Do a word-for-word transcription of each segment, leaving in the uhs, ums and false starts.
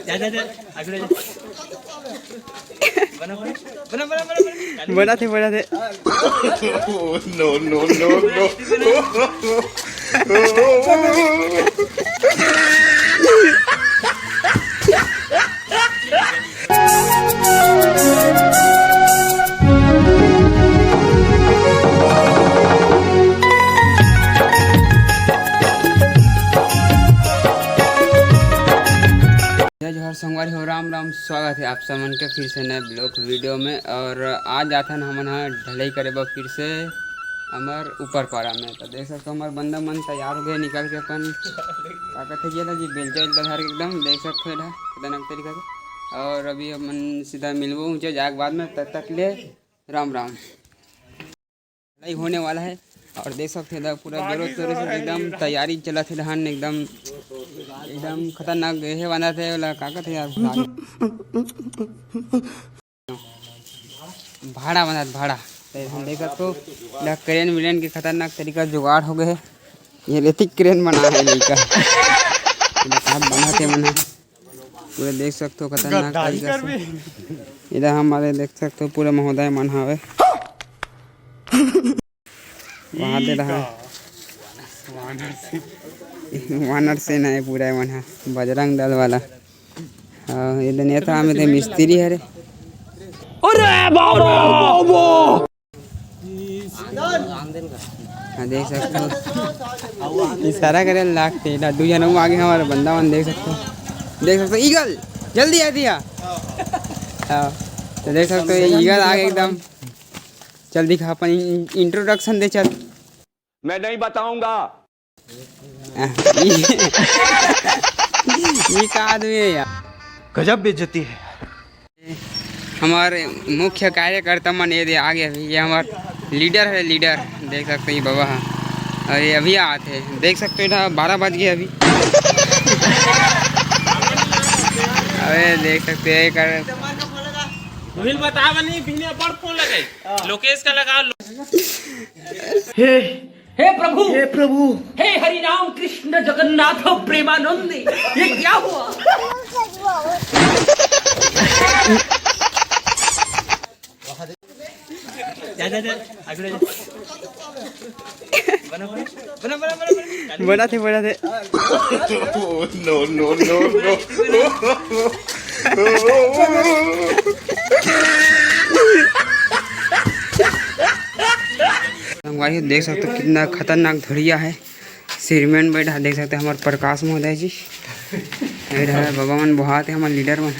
जा, जा, जा, आगे ले जा। बना, बना, बना, बना, बना, बना। बना थे, बना थे। No, no, no, no। जय जोहार संगवारी हो, राम राम, स्वागत है आप सब मन के फिर से नए ब्लॉग वीडियो में। और आज आथन हमन ह ढलई करे बर फिर से हमर ऊपर पारा में। तो देख सकते हो हमर बंदा मन तैयार हो गए निकल के अपन का कहते जी, जी बेलचा वेलचा धर के एकदम देख सकते हो एला खतरनाक तरीका से। और अभी हमन सीधा मिलबो ऊंचे जाके बाद में, तब तक ले राम राम। लड़ाई होने वाला है और देख सकते हैं पूरा जोरों शोरों से एकदम तैयारी चलत हे, धान एकदम एकदम खतरनाक हे, बना थे वाला का कहते यार, भुला गए। भाड़ा बना भाड़ा। तो हम देख सकते हो, क्रेन व्रेन के खतरनाक तरीका जुगाड़ हो गए। ये रेतिक क्रेन बना है लइका। बना थे मना। पूरा देख सकते हो खतरनाक तरीका से। इधर हमारे देख सकते हो पूरा महोदय मन हावे। वहाँ दे रहा है। वानर सेना है पूरा मन हा, बजरंग दल वाला। हाँ, ये तो नेता हमें तो मिस्त्री है रे। अरे बाबा। हाँ, देख सकते हो, इशारा करे लागते, लड्डू जनऊ आगे हमारे बंदा मन देख सकते हो, देख सकते हो, ईगल जल्दी आ दिया। हाँ, तो देख सकते हो, ईगल आगे एकदम। चल दिखा अपन इन-, इंट्रोडक्शन दे चल। मैं नहीं बताऊंगा। ये, ये का आदमी है यार? गजब बेइज्जती है। हमारे मुख्य कार्यकर्ता मन ये दे आगे अभी, ये हमार लीडर है, लीडर देख सकते हो ये बाबा है। और ये अभी आते हैं, देख सकते हो इधर बारह बज गए अभी। अरे देख सकते हो ये कर। बिल बता बनी बिने बड़ फोन लगाई, लोकेश का लगा लो। हे, हे प्रभु, हे प्रभु। हे हरि राम कृष्ण जगन्नाथ प्रेमानंद, ये क्या हुआ? जा, जा, जा, आगे ले जा। बना, बना, बना, बना, बना, बना। बना थे, बना थे। No, no, no, no। संगवारी हो, देख सकते हो कितना खतरनाक धुरिया है। सिरमेंट बैठा देख सकते हो हमारे प्रकाश महोदय जी। ये रहा बाबा मन बोहात है, हमारे लीडर मन।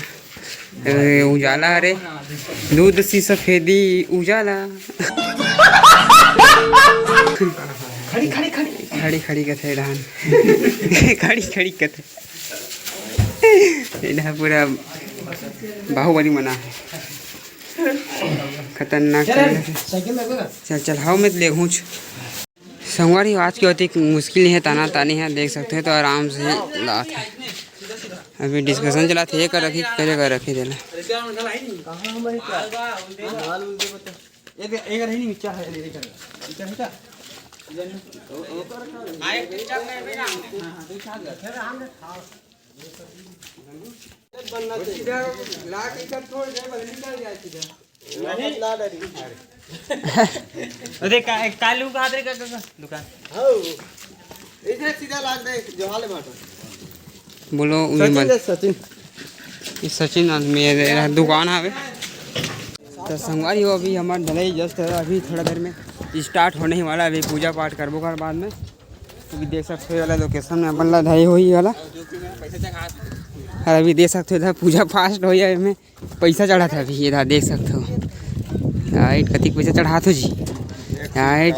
ए, उजाला रे, दूध सी सफेदी उजाला। खड़ी, खड़ी, खड़ी। खड़ी, खड़ी कथे धान। खड़ी, खड़ी कथे। इधर पूरा बाहुबली मना है। खतरनाक तरीका से। चल, चल, हाव में ले घूंच। संगवारी, आज के अतिक मुश्किल नहीं है, ताना तानी है, देख सकते हैं तो आराम से लात है। अभी डिस्कशन चला थे, ये कर रखी, करे कर रखी देला। अरे का, कालू का हाथ रे का, का, का दुकान। हाउ। इधर सीधा लाग दे, जो हाल है बाटो। बोलो, उन्हें सचिन मत। दे, सचिन। ये सचिन आदमी है, दुकान आवे। तो संगवारी हो, अभी हमार ढलई just अभी थोड़ा देर में start होने ही वाला है। अभी पूजा पाठ करबो कर बाद में। अभी देख सकते हो, ये वाला location में अपन ला ढलई होई वाला। और अभी देख सकते हो, इधर पूजा fast होई है, एमे पैसा चढ़ाथे अभी, इधर देख सकते हो। राइट, कतिक पैसा चढ़ाथो जी? राइट,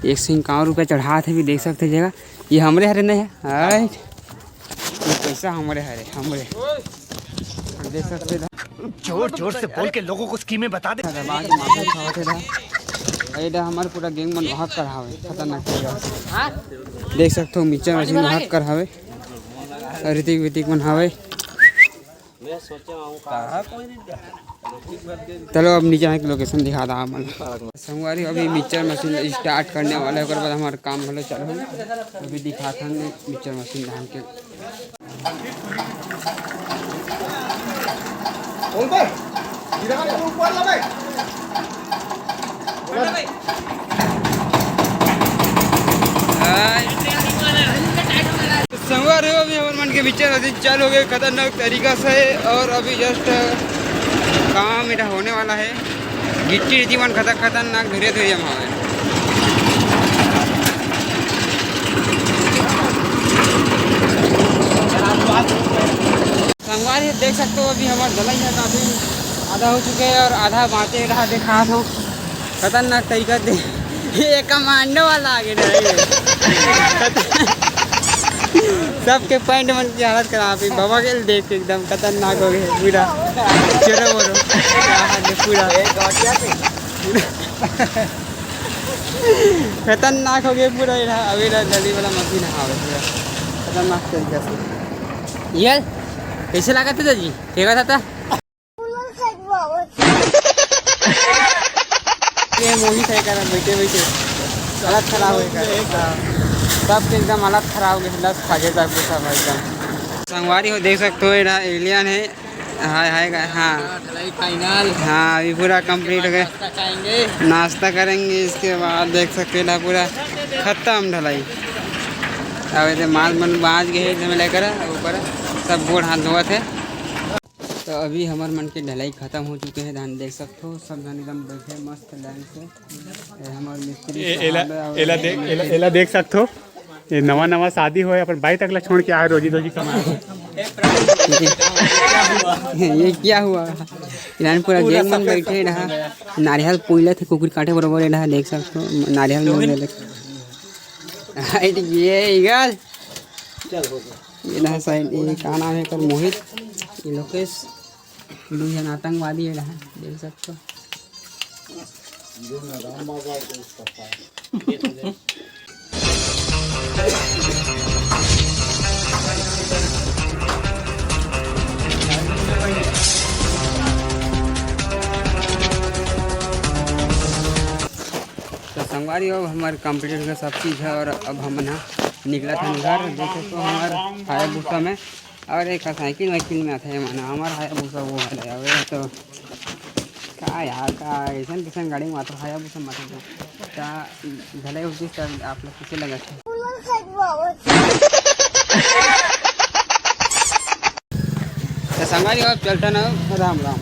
एक सौ इक्यावन रुपया चढ़ाथे अभी, देख सकते हो जगह। ये हमरे हरे नहीं है, राइट। ये पैसा हमरे हरे, हमरे। देख सकते हो। जोर जोर से बोल के लोगों को स्कीमें बता दे। दबा के माथा खावत हे दा। अरे दा, हमारे पूरा gang मन वहाँ कर हावे, खतरनाक तरीका से। देख सकते हो, मिक्सचर मशीन वहाँ कर हावे। और ऋतिक वितिक मन हावे। मैं सोचा हूँ कहाँ कोई नहीं। चलो, अब नीचे आके location दिखा दा आप मन। संगवारी, अभी मिक्सचर मशीन start करने वाला है, ओकर बाद हमारा काम घलो चालू होही। अभी दिखात हन मिक्सचर मशीन धान के। संगवारी हो, अभी हमर मन के मिक्सचर मशीन चालू हो गए खतरनाक तरीका से, और अभी just काम एटा होने वाला है। गिट्टी रिटी मन खतर-, खतरनाक धुरिया धुरिया में हवे। संगवारी देख सकते हो, अभी हमार ढलई है काफी आधा हो चुके हैं और आधा बांचे रहा, दिखात हो। खतरनाक तरीका दे, ये कमांडो वाला आगे रहे। सबके पैंट मन की हालत खराब है, बाबा के देख के एकदम खतरनाक हो गए पूरा। चलो बोलो, क्या हाल है पूरा? खतरनाक हो गए पूरा। ये रहा, अभी रहा ढलई वाला मशीन, हाँ, पूरा खतरनाक तरीका से। ये कैसे लगा था जी? फेंका था, था? ये मोहित है, कर बैठे बैठे हालत खराब हो गया। सबके एकदम हालत खराब हो गई, लस खा गए सबके सब एकदम। संगवारी हो, देख सकते हो, ये रहा एलियन है। हाय, हाय, गा-, हाँ। ढलई final। हाँ, अभी पूरा complete हो गया। नाश्ता खाएंगे। नाश्ता करेंगे, इसके बाद देख सकते हैं ना, पूरा खत्म ढलई। अब ऐसे माल मन बांच गए हैं, एकदम लेकर ऊपर सब गोड़ हाथ धोवत है। तो अभी हमर मन के ढलई खत्म हो चुके हैं, धान देख सकते हो, सब झन एकदम बैठे मस्त line से। ये हमर मिस्त्री ए-, एला, साहब है और एला दे-, एला, एला देख सकते हो। ये नवा नवा शादी होए, अपन बाई तक ला छोड़ के आए, रोजी रोजी कमाए। ये क्या हुआ? इन्हन पूरा पूरा gang मन सफेद बैठे सफेद रहा। हो गया। नारियल पुइला थे, कुकुर काटे बरोबर रहा, देख सकते हो, नारियल मन ले ले। हाय, ये इगल। चल, हो गया। ये रहा साइड, ये का नाम है एकर, मोहित, ये लोकेश, दू झन आतंकवादी है रहा, देख सकते हो। तो संगवारी हो, अब हमर complete हो गया सब चीज़ है और अब हमन ह निकलत हन घर। देखे तो हमर हायाबुसा में और एक साइकिल वाइकिल में आथे मन, हमर हायाबुसा वो है। अबे तो का यार, का ऐसन कैसन गाड़ी में आथे हायाबुसा में आथे? का भले उसी से आप लोग किसे लगा थे? तो संगवारी हो, अब चलता ना, राम राम।